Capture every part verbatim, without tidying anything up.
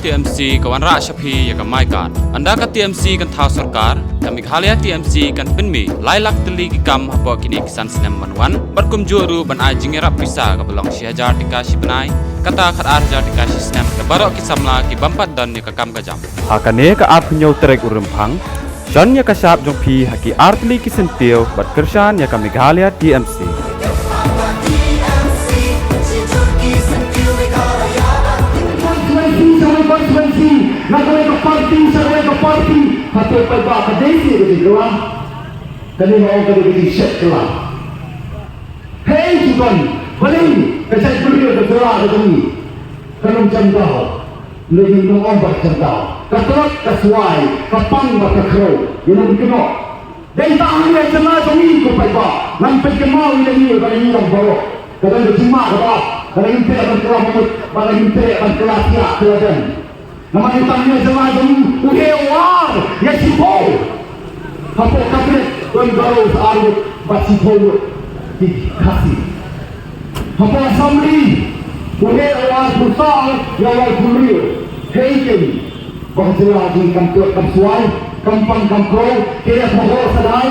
T M C ka wanrah sha phi ïa ka MyGhar. Ynda ka T M C kan thaw sorkar, ka Meghalaya T M C kan pynmih lai lak tylli ki kam hapoh kine ki san snem ban wan, bad kumjuh ruh ban ai jingïarap pisa kaba long shi hajar tyngka shi bnai, kata khatar hajar tyngka shi snem, da baroh ki samla ki bym pat don ïa ka kam ka jam. Ha kane ka arphew hynñiew tarik u Rymphang, shon ïa ka shap jong phi ha ki artylli ki syntiew bad kyrshan ïa ka Meghalaya T M C. Constituency sha constituency, na kawei ka party sha kawei ka party, hato paidbah ka dei shi ka jingkylla? Kane nga ong ka dei ka jingshet kylla. Hei, ki don, balei ka jaitbynriew ka jylla ka jong ngi kan ym jam daw? Lei ngi ong ba ka jam daw. Ka tlot ka swai, ka pang bad ka khrew, ïa ngi kynnoh. Dei tang hangne jylla jong ngi ko paidbah, ngan pynkynmaw ïa ngi ba ngi long baroh. Ka don ka jingma kaba, ba ngi treh ban kylla mut, ba ngi treh ban kylla thiah kylla dem. Namar ïa tang ïa jylla jong ngi u heh u ar ïa shiphew. Hapoh cabinet don baroh sa ar ngut bad shiphew ngut ki Khasi. Hapoh assembly u heh u ar phew saw ïa u ar phew hynriew. Hei keiñ ba ka jylla jong ngi kam tlot kam swai, kam pang kam khrew, ki ïa pynheh sa dei,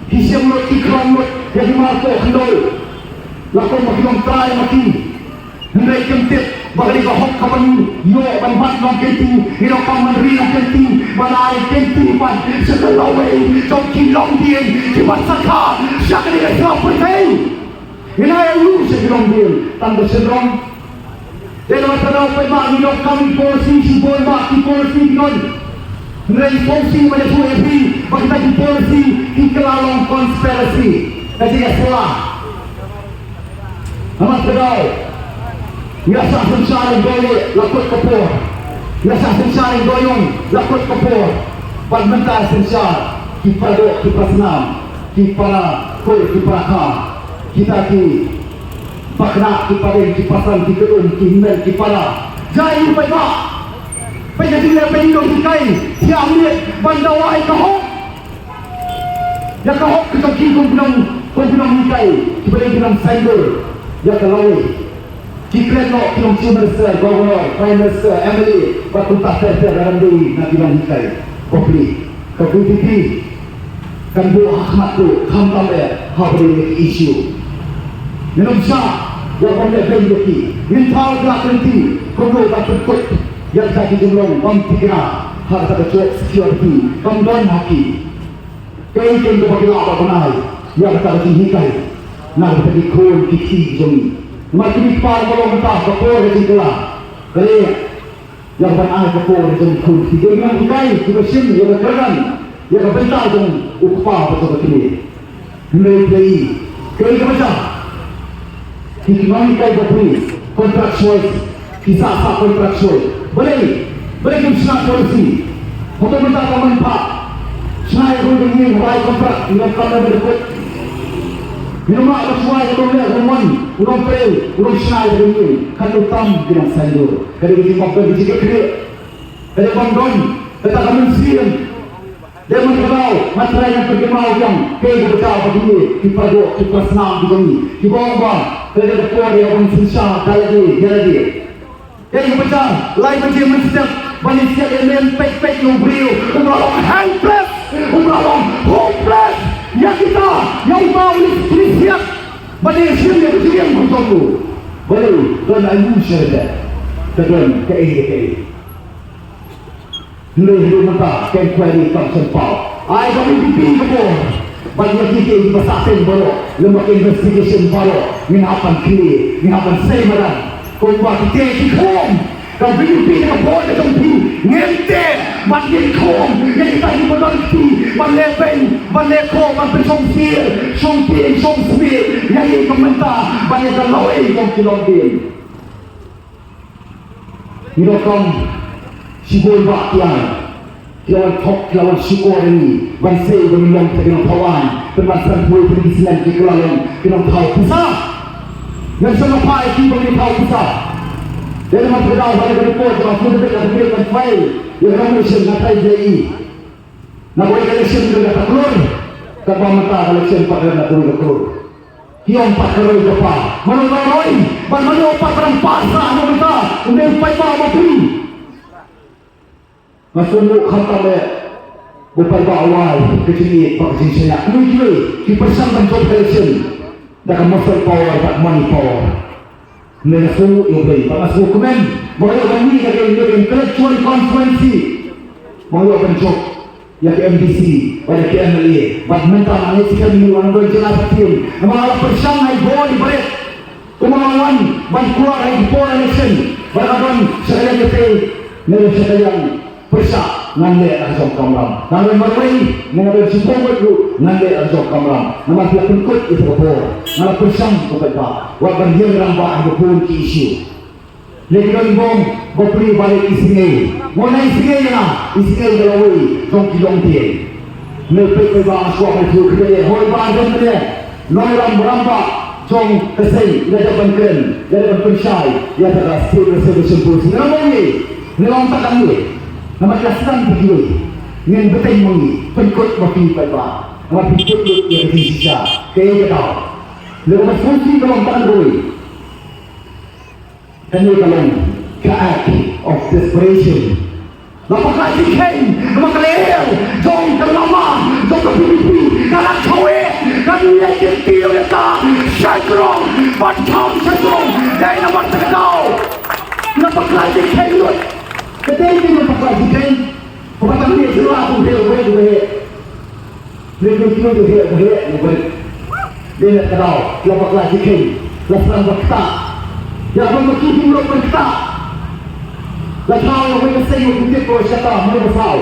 ki shem lut ki khlong lut ïa ki mar khyndew. La kum ba ki long trai ma ki. Hynrei kim tip ba ka dei ka hok kaba ngi ïoh ban bat nongkynti, ngi donkam ban ri nongkynti, ban ai kynti ban sha ka lawei jong ki longdien kiba sakha sha ka dei ka sla pyrthei. Ngi ai lu sha ki longdien tang ba sha dong. Dei namar kata paidbah ngi donkam ki policy, shibun bah ki policy ki don. Hynrei policy ba ïathuh ïa phi ba kita ki policy ki kylla long conspiracy. Ka jingïasylla. Namar kata, ïa ka synshar ïing doiïing la kut ka por. Ïa ka synshar ïing doiïing la kut ka por. Bad mynta synshar ki paradoh ki parasnam, ki parakur ki parakha, kita ki paknat ki padeng ki pasan ki kynum ki hynmen ki para. Jai ïa u paidbah. Peit ka jingleh peit nonghikai, thiah miet ban dawa ïa ka hok. Ïa ka hok ka jong ki kum ki nong, kum ki nonghikai, kiba dei ki nongsaindur ïa ka lawei. Ki klet noh ki long Chief Minister, Governor, Prime Minister, M L A, bad kumta ter ter, la dang dei na ki nonghikai bapli. Ka V P P kan buh ha khmat ruh khamtam eh haba dei ki issue. Ngin ym shah ïa ban leh beiñ ïa ki. Ngin thaw ïa ka lynti kumno ban pynkut ïa kita ki jinglong bym thikna ha kata ka job security kam don ha ki. Kaei keiñ kaba ki lah ban ai ïa kata ka jinghikai na kata ki khun ki kti ki jong ngi. Namar kine ki kpa ba long mynta ka por ka jingkylla. Ka leh ïa ka ban ai ka por jong ki khun ki kti, ki nonghikai kiba shim ïa ka kyrdan ïa ka bynta jong u kpa bad jong ka kmie. Hynrei phi, kaei kaba jia? Ki nonghikai bapli, contractual, ki sah sah contractual. Balei, balei kim shna policy? Hato mynta ka man pat shna ïa ka ïing, bai contract, ngi donkam ban da kut. Ngi nym lah ban shuwa ïa ka long leh, ka long mon, u nongtrei, u nongshna ïa ka ïing. Kan ym tam ki nongsaindur. Ka dei ka jingmap, ka dei ka jingkitkhlieh. Ka dei ban don kata ka mynsiem. Dei ban kynmaw, nga trai ngan pynkynmaw biang, kaei kaba jia bad kine ki paradoh ki parasnam ki jong ngi kiba ong ba ka dei ka por ïa ban synshar da lade ïa lade. Kaei kaba jia, lai baje mynstep ban ïa siat ïa mem peit peit ïa u briew uba long helpless, uba long hopeless. Ïa kita, ïa uta u leit siat ban ïa shim ïa ka jingim ka jong u. Balei, don aiu sha lade? Ka don kaei kaei. Hynrei haduh mynta ka inquiry kam shym paw. Ai ka V P P ka bor. Bad ïa kito kiba sah seng baroh, lem bad ka investigation baroh, ngin hap ban khlieh, ngin hap ban sei madan. Kumba kito ki khum, ka V P P ka bor ka jong phi, ngin teh bad ngin khum ïa kita kiba don kti ban leh beiñ, ban leh khoh, ban pynshong sir, shong tieng shong smiej ïa ngi kum mynta, ban ïa ka lawei jong ki longdien. Ngi donkam shibun bah ki aiñ. Ki la wan thok, ki la wan shukor ïa ngi ban sei ban long kita ki nongthaw aiñ. Pynban san phew phew ki snem ki la long ki nongthaw pisa. Ngan sa phah ïa ki ban ngi thaw pisa. Dei namar ka daw ba ka report ba phew phew ka report ban file ïa ka nomination na trai jai. Na kawei ka election ka kata klur. Kaba mynta ka election pat ka kata klur. Ki ong pat ka roi ka par. Mano ka roi? Bad mano pat ba dang par sah na mynta? U dei u paidbah bapli. Nga sngewthuh khamtam eh ba u paidbah u ai ka jingïeit bad ka jingshaniah. Kiwei kiwei ki pyrshang ban jop election da ka muscle power bad money power. Hynrei nga sngewthuh ïa U Blei bad nga sngewkmen ba nga ïoh ban mih na ka intellectual constituency. Ba nga ïoh ban jop ïa ka M D C bad ïa ka M L A bad mynta nga ngeit skhem ïa u nongdon jylla sa shisien. Namar nga la pyrshang ha i bor i barit. Kumba nga wan ban kular ha ki por election, ba nga don sha ka liang kata ne sha ka liang pyrshah, ngan leh da ka jong ka kamram. Nga don marwei ne nga don shiphew ngut ruh, ngan leh da ka jong ka kamram. Namar phi la pynkut ïa ka por, nga la pyrshang, ko paidbah, wat ban ïeng rangbah ha ki bun ki issue. Lei ki don bong bapli ba lei isynei. Mo na isynei ïa nga, isynei ïa lawei jong ki longdieng. Hynrei peit paidbah, nga sngewbha ban ïathuh kyrkieh, hooid ba don kane nongïalam rangbah jong ka seng, ïa dei ban kren, ïa dei ban pynshai ïa ka State Reservation Policy. Nga ong ïa ngi, nga ong tang ïa ngi, namar ka sdang phi kiwei, ngin bteng ma ngi, pynkut ma phi paidbah. Namar phi kut lut ïa ka jingshisha, kaei ka daw. Lei kaba sngewsih ka long tang kawei. Kane ka long ka act of desperation. La bakla jingkheiñ namar ka lyer jong ka lama jong ka P D P ka la thaw eh, ka lyer jingtiew ïa ka sha jrong, bad tham sha jrong, dei namar kata ka daw. La bakla jingkheiñ lut. Ka dei dei la bakla jingkheiñ. Kaba tang ne jylla kum te wei wei. Dei dei dei dei dei dei dei. Dei na ka daw la bakla jingkheiñ, la sdang ba ktah. Ïa ba ma ki kim lok ban ktah. La thaw ïa wei ka seng, wei ka tip ko shata mo ba saw.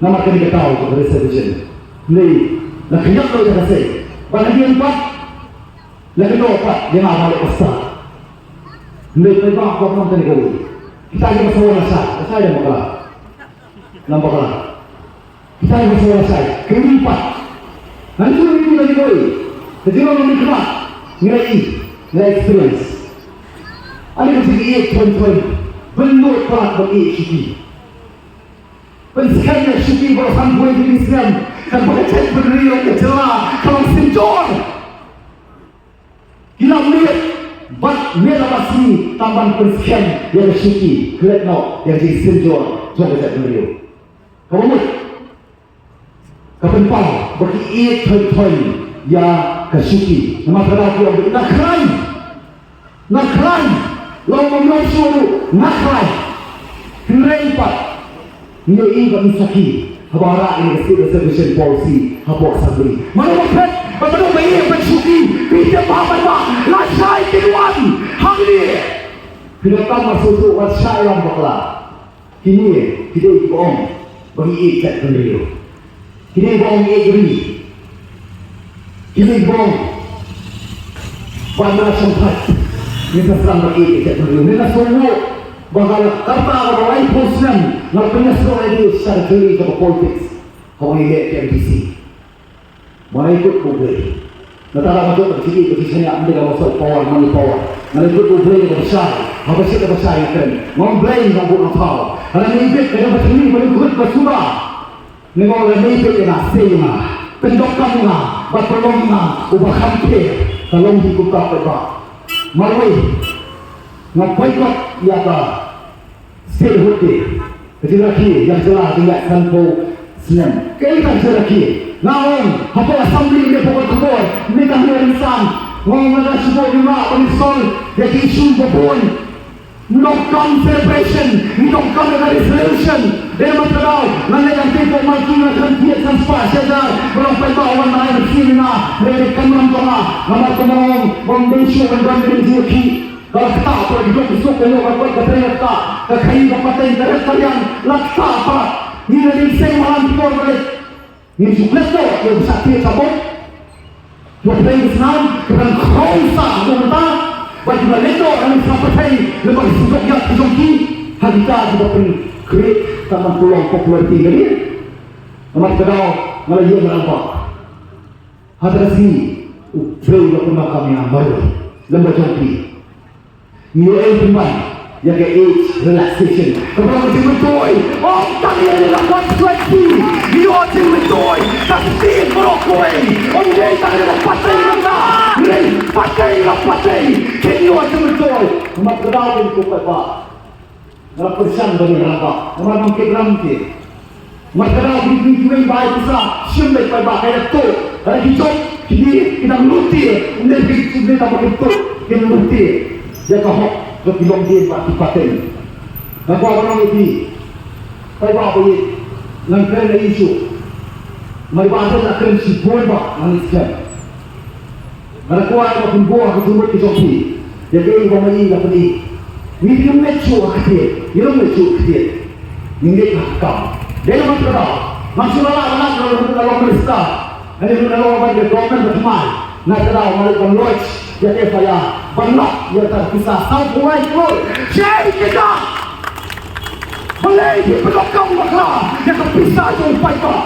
Namar kane ka daw ka reservation. Nei la khyndiat lo ïa ka seng. Ba la ïeng pat. La ka daw pat ïa nga ba la ka sa. Nei paidbah, ko kam kane ka wei. Kita ïa ba saw la sa, la sa ïa bakla. Namar bakla. Kita ïa ba saw la sa. Kane pat. Ngan shu ri lagi kawei. Ka jinglong ngi kena, ngi la i, ngi la experience. Ani ka jingïeit thon thon. Ban lut palat ban ïeit shuki. Pynskhem ïa shuki baroh san phew wei tylli ki snem. Kaba ka jaitbynriew ka jylla ka long synjor. Ki la miet bad miet la ba sngi tang ban pynskhem ïa ka shuki. Klet noh ïa ka jingsynjor jong ka jaitbynriew. Kaba mut ka pynpaw ba ki ïeit thoi thoi ïa ka shuki. Namar kata ki ong, nga khlaiñ, nga khlaiñ, la ong ym long shuh ruh, nga khlaiñ. Hynrei pat ngi ïohi ba ngi sakhi haba rah ïa ka State Reservation Policy hapoh Assembly. Mano ba phet ba mano ba ïeit ban shuki, phi tip ba haba la shai ki wan hangne. Phi donkam ban sngewthuh wat shai lam bakla. Kine ki dei kiba ong ba ngi ïeit jaitbynriew. Ki dei ba ong ïeit ri. Ki dei ba ong ba na shongthait ngi sa sdang ba ïeit jaitbynriew. Ngi la sngewthuh ba ka la karta kaba laiphew snem nga pynïasoh ïa ki sha ka jong ka politics. Haba ngi leh ki M D C. Nga la ïakut bad U Blei. Nangta la ka jong ka jingïeit ka jingshaniah, ym dei ka muscle power, money power. Nga la ïakut bad U Blei kaba shai. Haba shit kaba shai nga kren. Ngam blame, ngam bud, ngam thaw. Haba ngi bit ka jong ka jingïeit ba ngi kut ba suda. Ngi ong lane peit ïa nga, sei ïa nga, pyndonkam ïa nga, bad pynlong ïa nga uba kham pher. Ka long hi kumta paidbah. Marwei nga boycott ïa ka Statehood Day. Ka jingrakhe ïa ka jylla ka jingïaid sanphew snem. Kaei kata ka jingrakhe? Nga ong hapoh Assembly ne hapoh kot khubor ne ka Hynñiewtrep Rynsan, nga ong nga da shu buh ïa nga ban solve ïa ki issue ba bun. Ngi donkam celebration, ngi donkam ïa ka resolution. Dei namar kata ka daw nga leit hangtei hapoh Malki, nga kren thied san spah shi hajar. Ba long paidbah wan ban ai mynsiem ïa nga, hynrei ka kamram jong nga, namar ka ong ba ym dei shuh ban don ka jingïakhih. Ka la ktah palat, ki jong ki suk ka ïoh ka kot ka trei ka ktah, ka khaii ka pateng ka ret ka riang la ktah palat. Ngi la dei seng malan ki por balei? Ngin shu klet noh ïa u shakri sha bok. Ïa u pateng ka snam ka dang khraw sah ha u mynta. Bad ki la leit noh ïa u shakri pateng lem bad ki shu jok ïa ki jong ki. Ha kita kiba pyn create tang ban pynlong popularity ïa lade. Namar kata ka daw nga la ïeng rangbah. Ha kata ka sngi U Blei u la pyndonkam ïa nga marwei lem bad jong phi. Ngi ïoh ei pynban ïa ka age relaxation. Kaba long ka jingmyntoi. Ym tang ïa la constituency. Ngi ïoh jingmyntoi. Ka state baroh kawei. Ym dei tang ïa la pateng mynta. Hynrei pateng la pateng. Kin ïoh jingmyntoi. Namar ka daw kin, ko paidbah, Nga la pyrshang ban ïalam bha namar ngam kit ram te. Namar ka daw ki ki ki wei bai pisa shim beit paidbah, ka ïa to ka ïa ki jop ki ki ki dang lut te. Ym dei ki ki dei ka ba ki to ki lut te. Ïa ka hok ka ki long dien ba ki pateng. Nga kwah ban ong ïa phi paidbah ba ïeit, ngan kren ïa issue. Nga ba te la kren shibun ba ngan ïa kren. Nga da kwah ba pynbor ha ka jingmut ka jong phi ïa kaei ba ma i la pyni. Ngi dang leit shuh ha ka thied, ngi dang leit shuh ha ka thied. Ngi leit ha ka kam. Dei na ka daw, ngam shu la lah ban leit na long minister, nga leit na long ban leit government ba thymmai. Na ka daw nga leit ban lodge ïa ka F I R ban lap ïa ka pisa sawphew lai klur. Shaei kita? Balei phi pyndonkam bakla ïa ka pisa jong u paidbah?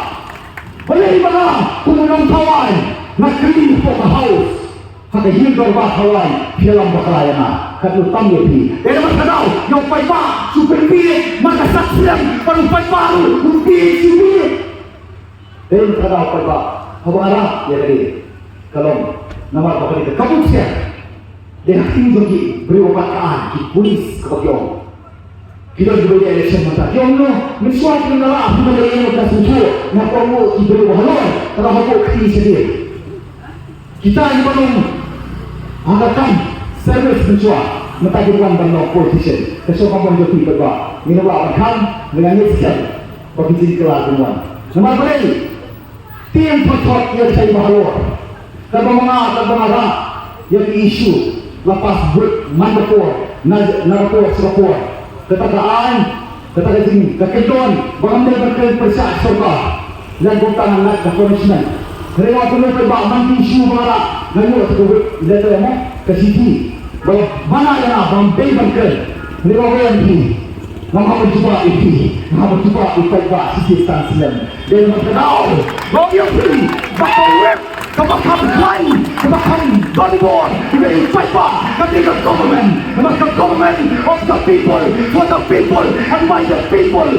Balei ba nga kum u nongthawai nga kylli hapoh ka House, ha ka ïing dorbar thawai, phi ïalam bakla ïa nga? Katno tam ïa phi? Dei namar ka daw ïa u paidbah shu pynbieit man ka sak slem, bad u paidbah ruh u bieit shu bieit. Dei namar ka daw paidbah, haba nga rah ïa kane ka long namar ba kane ka kabu ksiar. Dei ha ktien jong ki briew ba ka ai ki police kaba ki ong. Ki don kiba ïa election mynta. Ki ong no, mynshuwa ki ong nga la, phi ban ïa ka sngewthuh, nga ong ki briew ba halor, ka la hapoh kti sha ki. Kita kiba long ha ka kam service mynshuwa, mynta ki wan ban long politician. Ka shu ka bong jong ki paidbah. Ngin ym lah ban kham, ngin ïa ngeit skhem ba ki jingkylla kin wan. Namar balei? Tieng thot thot ïa ka jingbahalor. Katba ma nga, katba nga rah ïa ki issue, la pass vote man ka por, na, na ka por sha ka por. Kata ka aiñ, kata ka jing, ka kyndon ba ngam dei ban kren pyrshah sorkar. Lane kumta ngan lait ka punishment. Hynrei nga kynmaw ba man ki issue ba nga rah, nga ïoh ka vote letter mo, ka shithi. Ba, ba nga ïa nga, ba ngam dei ban kren. Hynrei ba wan phi. Nga hap ban jubab ïa phi, nga hap ban jubab ïa u paidbah shisien tang slem. Dei namar ka daw ba ïa phi, ba ka web kaba kham khlaiñ, kaba kham don bor ïa u paidbah ka dei ka government. Namar ka government of the people, for the people and by the people.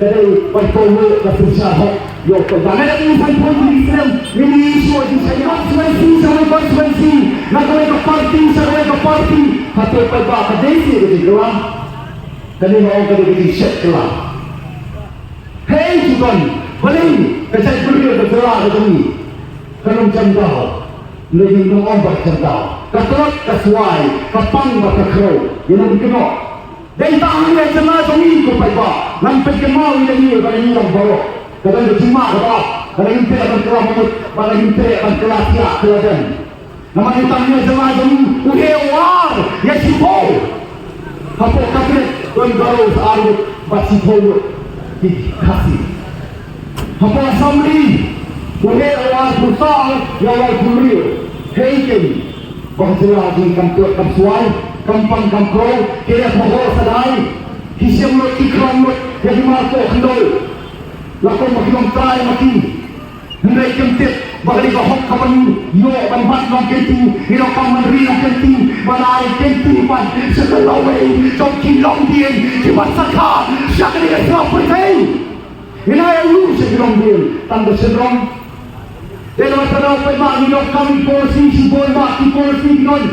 Ka dei ban kohnguh ka synshar hok ïa u paidbah. Nga dang ïa san phew tylli ki snem, nga ïa shu ïa shu ïa constituency sha constituency, na kawei ka party sha kawei ka party. Hato paidbah ka dei shi ka jingkylla? Kane nga ong ka dei ka jingshet kylla. Hei, to don, balei ka jaitbynriew ka jylla ka jong ngi ka long jam daw? Lei ngi long ong ba jam daw. Ka tlot ka swai, ka pang bad ka khrew. Ïa ngi kynnoh. Dei tang hangne jylla jong ngi ko paidbah. Ngan pynkynmaw ïa ngi ba ngi long baroh. Ka don ka jingma kaba, ka don ka jingtreh ban kylla mut, ba ka don ka jingtreh ban kylla thiah kylla dem. Namar ïa tang ïa jylla jong ngi u heh u ar ïa shiphew. Hapoh cabinet don Garo sa ar ngut bad shiphew ngut ki Khasi. Hapoh Assembly u heh u ar phew saw ïa u ar phew hynriew. Hei keiñ ba ka jylla jong ngi kam tlot kam swai, kam pang kam khrew, ki leh phew hynriew sa dei. Ki shem lut ki khlong lut ïa ki mar poh khyndew. La kum ba ki long trai ma ki. Hynrei kim tip ba ka dei ka hok kaba ngi ïoh ban bat nongkynti, ngi donkam ban ri nongkynti, ban ai kynti ban sha ka lawei jong ki longdien kiba sakha sha kane ka sla pyrthei. Ngin ai ïa u sha ki longdien tang ba sha dong. Dei namar kata u paidbah ngi donkam ki policy, shibun bha ki policy ki don.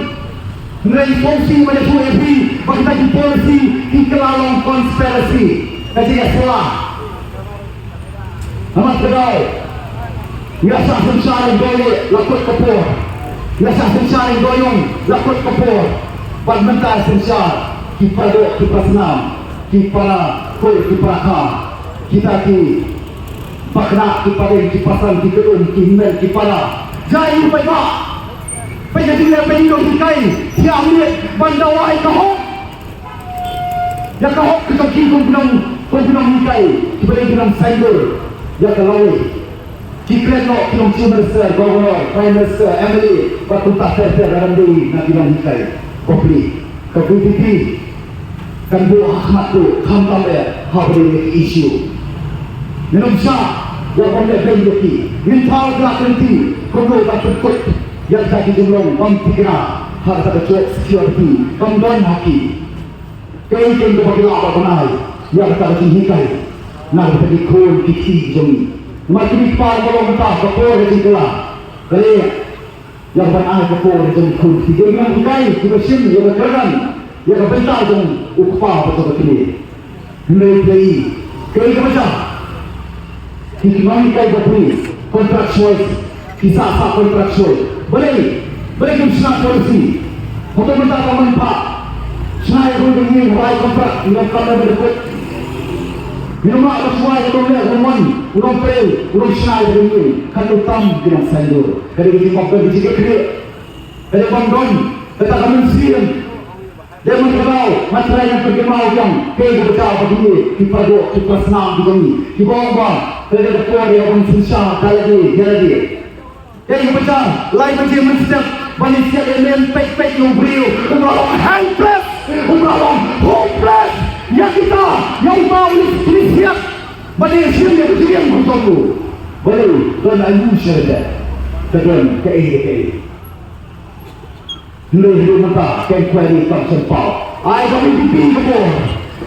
Hynrei policy ba ïathuh ïa phi ba kita ki policy ki kylla long conspiracy. Ka jingïasylla. Namar kata, ïa sa synshar ïa doh la kut ka por. Ïa sa synshar ïa doh ïong la kut ka por. Bad mynta synshar ki para doh ki para snam, ki para kur ki para kha. Kita ki pakna ki padeng ki pasan ki kylum ki hynmen ki para. Jai ïa u paidbah. Peit ka jingleh peit nonghikai. Thiah miet ban dawa ïa ka hok. Ïa ka hok ka jong ki kum ki nong, kum ki nonghikai kiba dei ki nongsaindur ïa ka lawei. Ki kren noh ki long Chief Minister, Governor, Prime Minister, M L A bad kumta ter ter, lada ym dei na ki nonghikai. Bapli ka V P P kan buh ha khmat ruh khamtam eh haba dei ki issue. Ngin ym shah ïa ban leh beiñ ïa ki. Ngin thaw ïa ka lynti kumno ban pynkut ïa kita ki jinglong bym thikna ha kata ka job security kam don ha ki. Kaei keiñ kaba ki lah ban ai ïa kata ka jinghikai na kata ki khun ki kti ki jong ngi. Namar kine ki par ba long mynta ka por ka jingkylla. Ka leh ïa ban ai ka por ka jong ki khun ki kti ki jong ngi, ki nonghikai kiba shim ïa ka kyrdan. Ïa ka bynta jong u kpa bad jong ka kmie. Hynrei phi ïohi kaei kaba jia. Ki, ki nonghikai bapli, contractual, ki sah sah contractual. Balei, balei kim shna policy? Hato mynta ka man pha shna ïa ka ïing, haba ai contract, ngi ong kam dei ban da kut. Ngi ong ma ba shuwa ïa ka dong leh, u nongwan, u nongtrei, u nongshna ïa ka ïing. Kan u tam ki nongsaiñdur. Ka dei ka jingmap, ka dei ka jingkitkhlieh. Ka dei ban don kata ka mynsiem. Dei ban kynmaw, nga trai ngan pynkynmaw biang, kaei kaba jia ba kine ki paralok, ki para snam ki jong ngi, kiba ong ba ka dei ka por ïa ban synshar da lade ïa lade. Kaei kaba jia, lai baje mynstep ban ïa siat ïa mem peit peit ïa u briew uba long helpless, uba long hopeless. Ïa kita, ïa uta u leit siat ban ïa shim ïa ka jingim ka jong u. Balei, don aiu sha lade? Ka don kaei kaei. Hynrei haduh mynta ka inquiry kam shym paw. Ai ka V P P ka bor.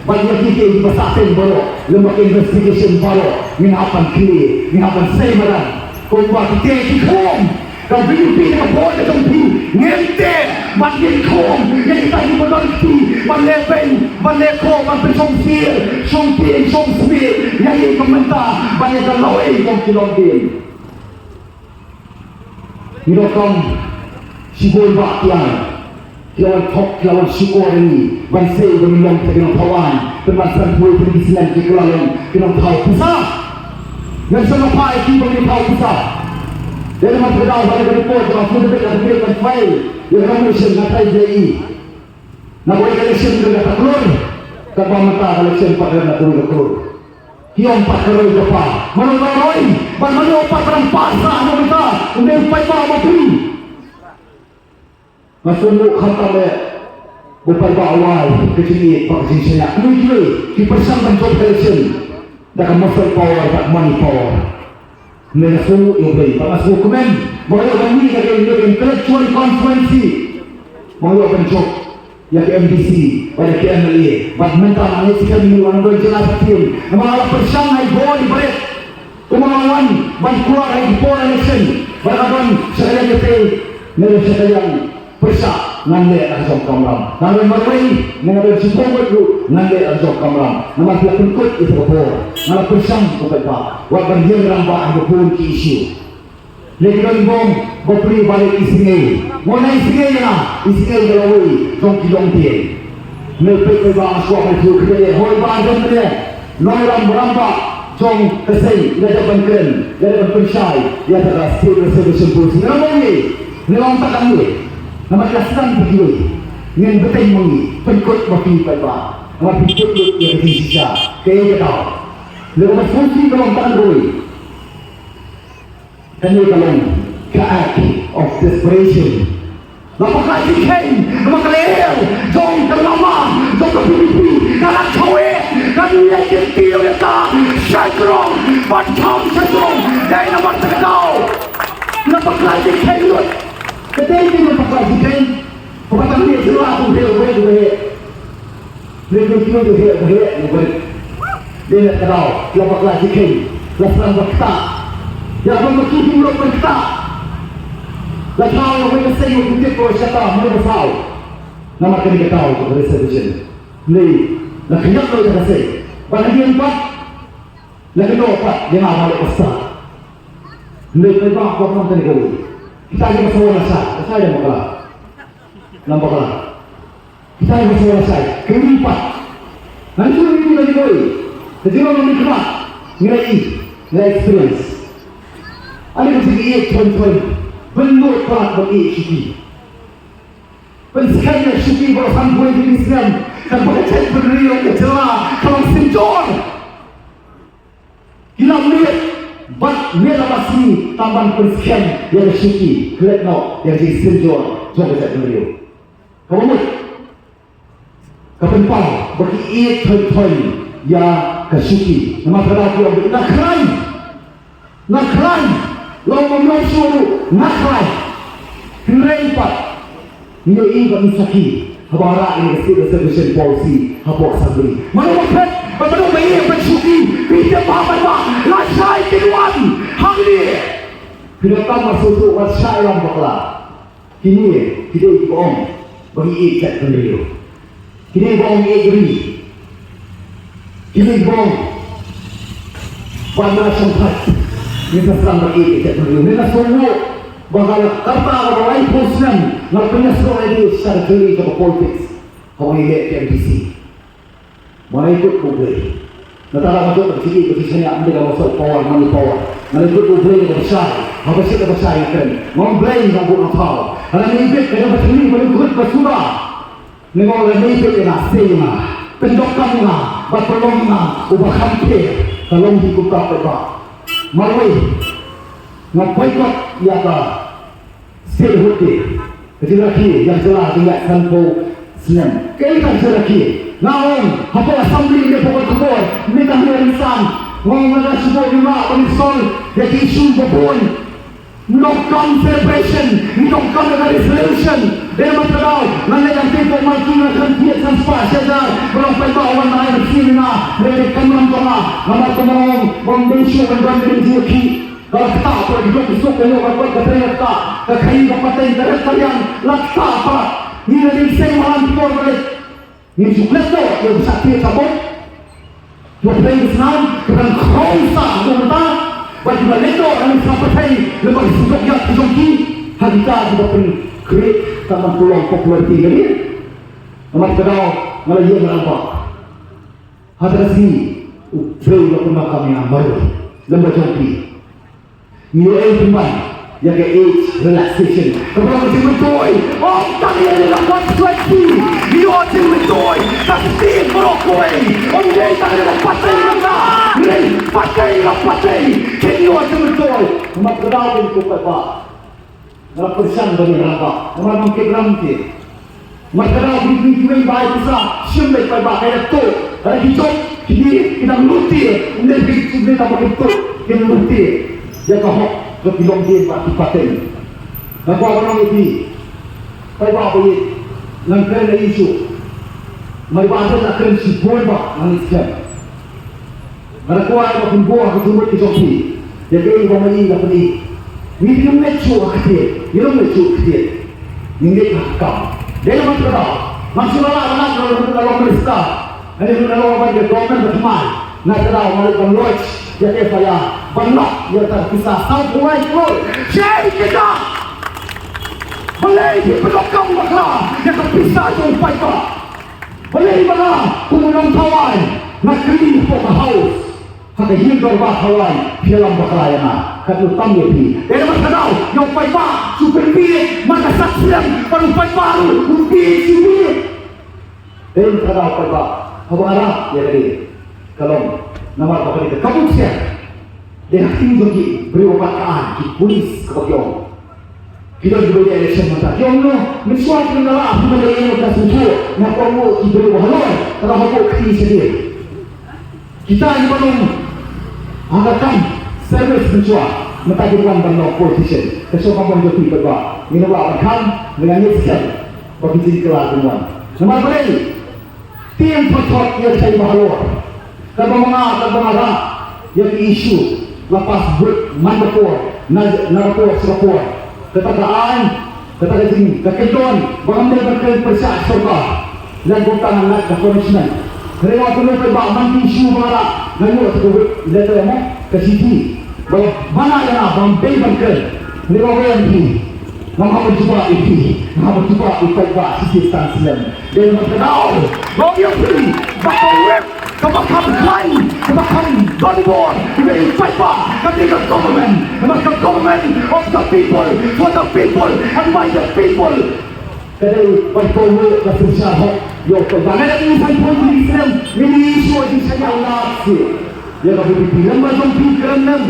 Bad ïa kito kiba sah teng baroh, lem bad investigation baroh, ngin hap ban khmih, ngin hap ban sei madan. Kumba kito ki khum ka V P P ka bor ka jong phi, ngin teh bad ngin khum ïa kita kiba don kti ban leh beiñ, ban leh khoh, ban pynshong sir, shong tieng, shong smiej ïa ngi kum mynta, ban ïa ka lawei jong ki longdien. Ngi donkam shibun bah ki ai. Ki la wan thok, ki la wan shukor ïa ngi ban sei ba ngin long kita ki nongthaw aiñ. Pynban san phew tylli ki snem ki la long ki nongthaw pisa. Ngan sa phah ïa ki ba ngin thaw pisa. Dei namar kata ba ha ka report ba phi da bit da bit ban file ïa ka nomination nga trai jai. Na kawei ka election ka kata klur. Kaba mynta ka election pat ka kata klur. Ki ong pat ka roi ka par. Mano ka roi? Bad mano pat ba dang par sah na mynta? U dei u paidbah ba phi. Nga sngewnguh khamtam eh ba u paidbah u ai ka jingïeit bad ka jingshaniah. Kiwei kiwei ki pyrshang ban jop ka election da ka muscle power bad money power. Hynrei nga sngewnguh ïa U Blei bad nga sngewkmen ba nga ïoh ban mih na ka intellectual constituency. Ba nga ïoh ban jop ïa ka M D C bad ïa ka M L A bad mynta nga ngeit skhem ïa u nongdon jylla sa shisien. Namar nga la pyrshang ha i bor i barit. Kumba nga wan ban kular ha ki por election bad nga don sha ka liang kyrteng ne sha ka liang pyrshah, ngan leh da ka jong ka kamram. Nga don marwei ne nga don shiphew ngut ruh, ngan leh da ka jong ka kamram. Namar phi la pynkut ïa ka por, nga la pyrshang ko paidbah wat ban ïeng rangbah ha ka bun ki issue. Lei ki don bong bapli ba lei isynei. Mo na isynei ïa nga, isynei ïa lawei jong ki longdien. Lei peit lei ba nga shuwa ban shu kynnoh ïa hoi ba don lei. Nongïalam rangbah jong ka seng, ïa dei ban kren, ïa dei ban pynshai ïa ka State Reservation Policy. Nga ong ïa, nga ong ta ka ngi. Namar ka sdang ba kiwei ngin bteng ma ngi, pynkut ma phi paidbah. Namar phi pynkut ïa ka jingshisha. Kaei ka daw? Lei ba sngewsih ka long ta ka ngi. Kane ka long ka act of desperation. La bakla jingkheiñ namar ka lyer jong ka lama jong ka P D P ka la thaw eh, ka lyer jingtiew ïa ka sha jrong, ba tham sha jrong, dei namar kata ka daw. La bakla jingkheiñ lut. Ka dei dei la bakla jingkheiñ. Kaba tang ne sila kum dei wei wei. Lei lei ki lei lei lei lei. Dei na ka daw la bakla jingkheiñ, la sdang ba ktah. Ïa ba ma ki kim lok ban ktah. La thaw ïa wei ka seng, wei ka tip ko shata mo ba saw. Namar kane ka daw ka reservation. Lei la khyndiat lok ïa ka seng. Ba na dien pat la khyndiat pat ïa nga ba lok ka sa. Lei lei ba ko kam kane ka wei. Kita ïa ba saw na sa, sa ïa bakla. Namar bakla. Kita ïa ka sngewsih ka ri pat. Ngan shu ri ri ri. Ka jingong ngi kena ngi la i, ngi la experience. Ani ka jingïeit thon thon. Ban lut palat ban ïeit shuki. Pynskhem ïa shuki baroh san phew tylli ki snem. Kan ba ka jaitbynriew ka jylla ka long synjor. Ki la miet bad miet la ba sngi tang ban pynskhem ïa ka shuki, klet noh ïa ka jingsynjor jong ka jaitbynriew. Kaba mut ka pynpaw ba ki ïeit thoi thoi ïa ka shuki. Namar kata ki ong nga khlaiñ, nga khlaiñ, la ong ym ïoh shuh ruh nga khlaiñ. Hynrei pat ngi ïohi ba ngi sakhi haba rah ïa ka State Reservation Policy hapoh Assembly. Mano ba phet bad mano ba ïeit ban shuki, phi tip ba haba lashai kin wan hangne. Phi donkam ban sngewthuh wat shah ïalam bakla. Kine ki dei kiba ong ba ngi ïeit jaitbynriew. Kine ba ong ïeit ri. Kine ba ong ba na shongthait. Ngi sa sdang ban ïeit ïa ka jaitbynriew. Ngi la sngewthuh ba ka la karta kaba laiphew snem nga pynïasyrdoh ïa ki sha ka jong ka politics. Haba ngi leh ka M D C. Ba ngi kut U Blei. Nangta la ka jong ka jingïeit ka jingshaniah ym dei ka ba soft power, money power. Ngi la kut U Blei kaba shai. Haba shit kaba shai nga kren. Ngam blei ngam bud ngam thaw. Haba ngi bit ka jong ka jingïeit ba ngi kut ba suda. Ngi ong lane peit ïa nga, sei ïa nga, pyndonkam ïa nga, bad pynlong ïa nga uba kham pher, ka long hi kumta paidbah. Marwei nga boycott ïa ka statehood day, ka jingrakhe ïa ka jylla ka jingïaid sanphew snem. Kaei ka jingrakhe? Nga ong hapoh Assembly, hapoh ka khubor, mynta ha ri san, nga ong nga da shu buh ïa nga ban solve ïa ki issue ba bun. Ngi donkam celebration, ngi donkam ka resolution. Dei namar kata daw, ngan leit hangtei hapoh Malki, ngan kren thied san spah shi hajar, ba long paidbah wan ai mynsiem ïa nga, hynrei dei ka kamram jong nga, namar ka mrong, bym dei shuh ban don ka jingïakhih. Ka la ktah, ka la duk suk, ka ïoh ka kot, ka trei ka ktah, ka khaii ka pateng, ka ret ka riang, la ktah pat. Ngi la dei seng mahan ki por ba leit. Ngin shu klet noh ïa u shakri sha bok. Ïa u pyrshah snam, ka dang khraw sah ïa u mynta. Bad kiba leit noh, ngin sa pyrthei, lem bad ki sdok ïa ki jong ki. Ha kita kiba pyn create, ka man pulong popularity ka dei. Namar ka daw, nga la ïeng rangbah. Ha ka sngi, u briew la pyndonkam ïa nga marwei. Lem bad jong ki. Ngi ïoh ei pynban ïa ka age relaxation. Kaba long ka jingmyntoi. Ym tang ïa lade la wan sweaty. Ngi ïoh jingmyntoi. Ka sting baroh kawei. Ym dei tang ïa lade pateng mynta. Hynrei pateng la pateng. Kin ïoh jingmyntoi. Namar ka daw kin ko paidbah. Nga la pyrshang ban ïa rangbah. Namar ngam kit ram te. Namar ka daw ki, ki, kiwei ba ai pisa shim beit paidbah, ka ïa tuh. Ka la ki jop, ki dei, ki dang lute. Ym dei ki, ki dei tang ba ki tuh, ki lute. Ïa ka hok jong ki longdien bad ki pateng. Nga kwah ban ong ïa phi, paidbah ba ïeit, ngan kren ïa issue. Nga ba la kren shibun ba ngan ïa skhem. Nga da kwah ba pynbor ha ka jingmut ka jong phi ïa kaei ba ma i la pyni. Ngi ym leit shuh ha ka ktien, ngi ym leit shuh ha ka ktien. Ngi leit ha ka kam. Dei namar kata, ngam shu la lah ban lap na long minister, nga leit na long ban ïa government ba thymmai. Nga kata nga leit ban lodge ïa ka F I R ban lap ïa ka pisa sawphew lai klur. Shaei kata? Balei phi pyndonkam bakla ïa ka pisa jong u paidbah? Balei ba nga kum u nongthawai nga kylli hapoh ka House, ha ka ïing dorbar thawai, phi ïalam bakla ïa nga? Katno tam ïa phi? Dei namar ka daw ïa u paidbah shu pynbieit man ka sak snem, bad u paidbah ruh u bieit shu bieit. Dei namar ka daw paidbah, haba nga rah ïa ka dei ka long namar ba ka dei ka kabu ksiar. Dei ha ktien jong ki briew ba ka ai ki pulit kaba ki ong. Ki don kiba ïa election mynta. Ki ong noh, mynshuwa ki la lah phi ban leh ïa ka sngewthuh, nga ong noh ki briew ba halor, ka la hapoh kti sha ki. Kita kiba long ha ka kam service mynshuwa, mynta ki wan ban long politician. Ka shu ka bang jong ki ba ngin lah ban kham, ngin ngeit skhem ba ki jingkylla kin wan. Namar balei? Tieng thot thot ïa ka ba halor. Kaba ma nga, kaba ma nga rah ïa ki issue la pass vote man ka por, na, na ka por sha ka por. Kata ka aiñ, kata ka jing, ka kyndon ba ngam dei ban kren pyrshah sorkar. Lane kumta ngan lait ka punishment. Hynrei nga kynmaw ba man ki issue ba nga rah, nga ïoh ka vote letter mo, ka shithi. Ba, ba nga ïa nga, ba ngam dei ban kren. Hynrei nga ong ïa phi, ngam hap ban jubab ïa phi, ngam hap ban jubab ïa u paidbah shisien san snem. Dei namar ka daw, nga ong ïa phi, ba ka whip kaba kham khlaiñ, kaba kham don bor, kaba i paidbah, ka dei ka government. Namar ka government of the people, for the people, and by the people. Ka dei ban kohnguh ka synshar hok ïa u paidbah. Nga dang i san phew hynriew snem, ngi ïohi shuh jingshaniah u Lad Sir. Ïa ka V P P, lem bad jong phi kren lem.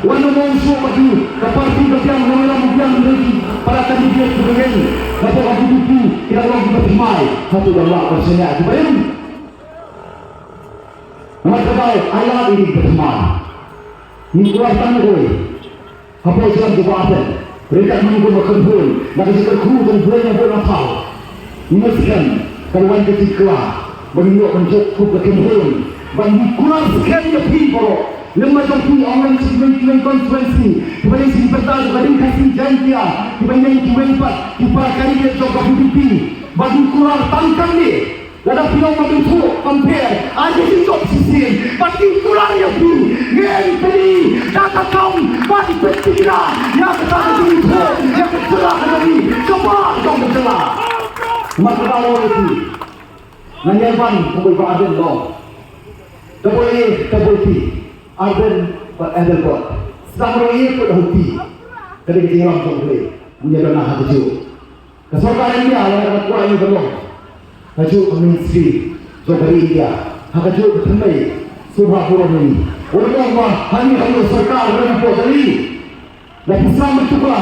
Wan nym ong shuh ba ki, ka party ka biang, nongïalam u biang, hynrei ki para candidate kiba ïeng na ka V P P ki dang long kiba thymmai. Hato dang lah ban shaniah kiba im? Namar kata, ai lad ïa kiba thymmai. Ngi kular tang ïa kawei. Hapoh jong ka ba ten, ryngkat ma ngi kum ka khynhun, na ka jingkyrkhu jong U Blei, ngi bun na thaw. Ngi ngeit skhem kan wan ka jingkylla ba ngin ïoh ban jop kum ka khynhun. Ba ngi kular skhem ïa phi baroh, lem bad jong phi, ong lem sha kiwei kiwei constituency, kiba ïeng sha ki bynta jong ka Ri Khasi Jaiñtia, kiba ïeng kiwei pat ki para candidate jong ka V P P. Ba ngi kular tang kane. Lada phi ong ba phin ïathuh compare, ai ka jingjop shisien. Bad ngi kular ïa phi, ngin pynmih da ka kam ban pynthikna ïa kata ka jingïathuh, ïa ka jylla ka jong ngi, shabar jong ka jylla. Namar kata ka daw ïa phi, ngan ïa ban kumba i Bah Ardent u ong, double A, double P, Ardent bad Adelbert. Sdang ruh ïa ka P, ka dei ka jingïalam jong U Blei. Ngi ïa don ha kajuh. Ka sorkar India lada ka kwah ïa ka long kajuh ka ministry jong ka ri India, ha kajuh ka thymmei sngewbha burom ïa ngi. Wat la ong ba hangne ha ka sorkar ka don hapoh Delhi, la pisa mynta ka,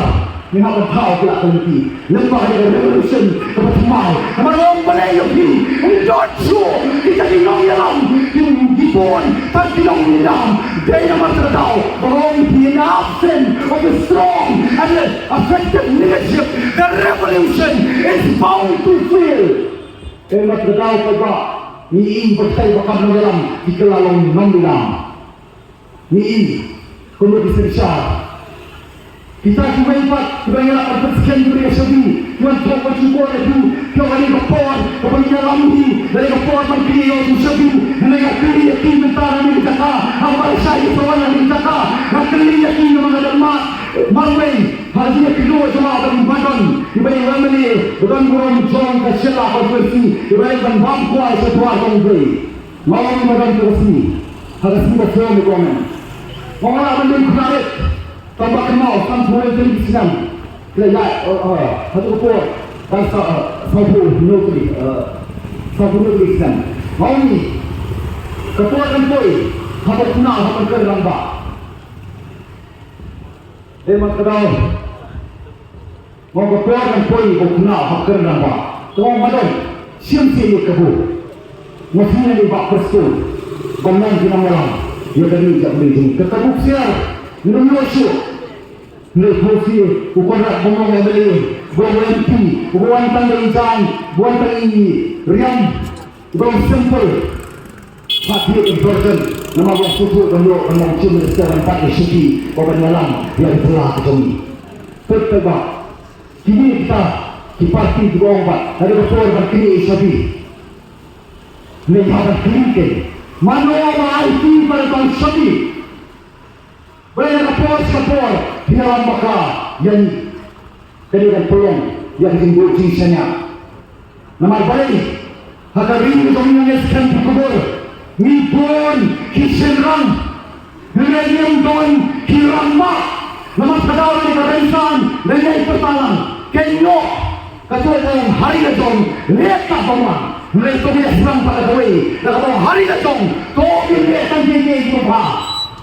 ngi hap ban thaw ki lad ki lynti. Lem bad ka revolution kaba thymmai. Namar ong balei ïa phi, ym don shuh kita ki nongïalam, ki, ki bun tang ki nongïalam. Dei namar kata ka daw ba ong phi, in absence of a strong and effective leadership, the revolution is bound to fail. Dei namar kata ka daw paidbah, ngi ïohi ba kita kiba kam nongïalam ki kylla long nongïalam. Ngi ïohi kumno ki synshar. Kita kiwei pat kiba ïalap ban pynskhem ïa ka shabi, ki wan thok ban shu kor ïa phi, ki ong, "Kane ka por kaba ngi ïalam hi, kane ka por ban kylli ïa u shabi." Hynrei nga kylli ïa ki mynta na kane ka jaka, ha kaba lashai ki sa wan na kane ka jaka, nga kylli ïa ki namar nga don mad marwei ha ka jingïakynduh jong nga bad i Bah Don, iba dei u M L A ba don burom jong ka Shella Constituency, iba dei ban bam kwai sha dwar jong U Blei. Nga ong ïa u Bah Don ha ka sngi, ha ka sngi ba sdang ïa ka ong. Nga ong ïa u Bah Don, khynnah rit, tang ba kynmaw, sanphew hynriew tylli ki snem. Khlem ïa, eh, eh, hato ka por, tang sa, eh, sanphew hynriew tylli, eh, sanphew hynriew tylli ki snem. Nga ong ïa u, ka por kan poi, haba u khynnah u hap ban kren rangbah. Dei namar kata ka daw. Nga ong ka por kan poi ba u khynnah u hap kren rangbah. Te nga ong, Bah Don, shim sha ïa ka kabu. Nga sngew ïa i Bah Prestone ban long ki nongïalam ïa ka ri ka jaitbynriew jong ngi. Ka kabu ksiar ngim ïoh shuh. Hynrei phi ïohi u Conrad ba long M L A, ba long M P, uba wan tang da i jaiñ, ba wan tang i riam, uba long simple. Pat ïa ka burden namar ba u sngewthuh ban ïoh ban long Chief Minister, ban bat ïa shuki, ban ïalam ïa ka jylla ka jong ngi. Peit, peit, Bah, kine kita ki party kiba ong ba ka dei ka por ban kylli ïa i shabi. Ngi hap ban kylli kein, mano ba ai ki ban ban shabi. Balei ha ka por sha ka por phi ïalam bakla ïa ngi? Ka dei ban pynlong ïa ka jingduh jingshaniah. Namar balei ha ka ri ka jong ngi, ngi skhem phi khubor, ngi bun ki shynrang. Hynrei ngim don ki rangbah. Namar ka daw lane ka rynsan lane ka pyrta lang. Kein ïoh ka tuh ka ïeng ha ri la jong, leh ka ba man. Hynrei to ïa sdang pat ka kawei, la ka ba ha ri la jong, to ïa leh tang kiei kiei kiba bha.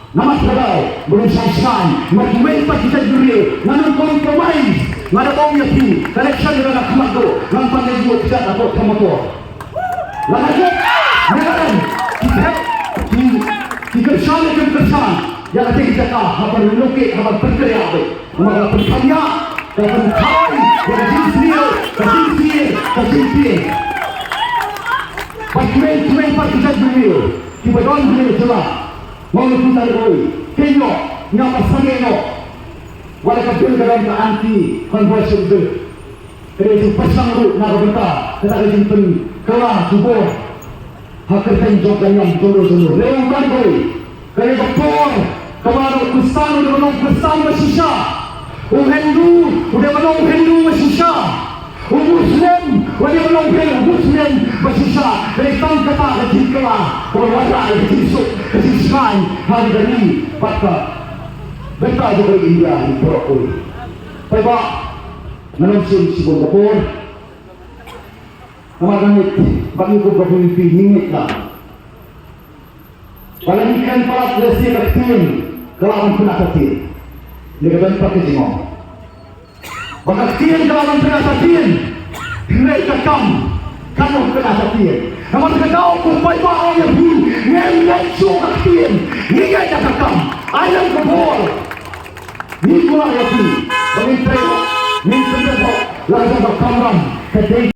Namar kata ka daw, bun sngewsih, namar kiwei pat ki jait briew, nga nym compromise, nga da ong ïa phi, ka election ka dang khmat duh, ngan pan ïa u kjat hapoh Thangnat. Lada jop, nga da ong, ki thep, ki, ki kyrshan, ki kyrshan ïa kata ka jaka, haba relocate, haba pynkhreh beit. Namar ka pynkham ïa, ka pynkham ïa ka jingsniew, ka jingsniew, ka jingtieng. Bad kiwei kiwei pat ki jait briew kiba don ha kane ka jylla. Nga ong ïa phi tang kawei, kein ïoh, ngi ap sangeh noh. Wat la ka bill ka don ka anti conversion bill. Ka dei jingpyrshang ruh na ka bynta kata ka jingpynkylla jubor ha kyrteng jong ka niam jong u jong u. Hynrei tang kawei, ka dei ka por kaba u Khristan u dei ban long Khristan ba shisha, u Hindu u dei ban long Hindu ba shisha, u Muslim u dei ban long Muslim ba shisha. Ka dei tang kata ka jingkylla kaba wanrah ïa ka jingsuk, ka jingshngaiñ ha ka ri bad ka bynta jong ka ri India hi baroh kawei. Paidbah, ngam shim shibun ka por. Namar nga ngeit ba ngi kum ka V P P ngi ngeit lang ba lada ngi kren palat, lehse ka ktien ka lah ban pynïaid ktien. Ïa ka don pat ka jingong ba ka ktien ka lah ban pynïaid ktien, hynrei ka kam kam ban pynïaid ktien. Namar ka daw kum paidbah, ong ïa phi, ngim ngeit shuh ka ktien, ngi ngeit da ka kam. Ai lang ka bor. Ngi kular ïa phi ba ngin trei, ngin pyndep hok la ka jong ka kamram ka dei.